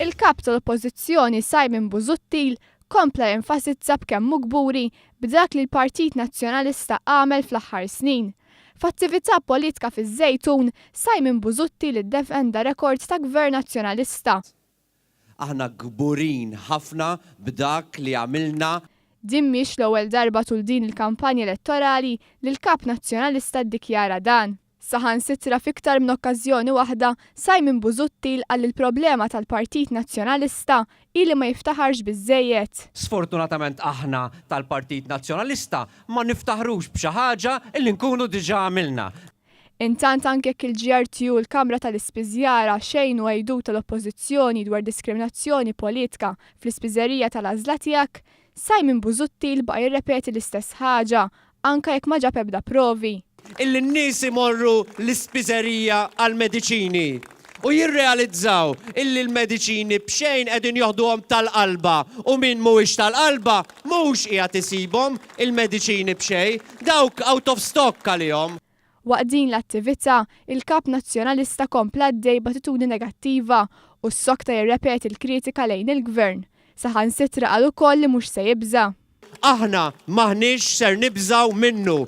Il-Kap tal-Oppożizzjoni Simon Busuttil kompla jenfasizza b'kemm hu kburi b'dak li l-Partit Nazzjonalista għamel fl-aħħar snin. F'attività politika fiż-Żejtun, Simon Busuttil iddefenda rekord ta' Gvern Nazzjonalista. Aħna kburin ħafna b'dak li għamilna. Din mhix l-ewwel darba tul din il-kampanja elettorali li l-Kap Nazzjonalista ddikjara dan. Saħansitra f'iktar minn okkażjoni waħda, Simon Busuttil qal li l-problema tal-Partit Nazzjonalista hi li ma jiftaħarx biżżejjed. Sfortunatament aħna tal-Partit Nazzjonalista ma niftaħrux b'xi ħaġa li nkunu diġà għamilna. Intant anke jekk il-GRTU u l-Kamra tal-Ispiżjara xejnu għidut tal-Oppożizzjoni dwar diskriminazzjoni politka fl-ispiżerija tal-għażla tiegħek, Simon Busuttil baqa' jirrepeti l-istess ħaġa anke jekk ma ġab ebda provi. Illi n-nies imorru l-ispiżerija għall-mediċini u jirrealizzaw illi l-mediċini b'xejn qegħdin joħduhom tal-qalba u min mhuwiex tal-qalba mhux qiegħed isibhom il-mediċini b'xejn, dawk out of stock għalihom. Waqt din l-attività, il-Kap Nazzjonalista kompla għaddej b'attitudni negattiva u ssokta jirrepeti l-kritika lejn il-Gvern. Saħansitra qal ukoll li mhux se jibża'. Aħna m'aħniex ser nibżgħu minnu.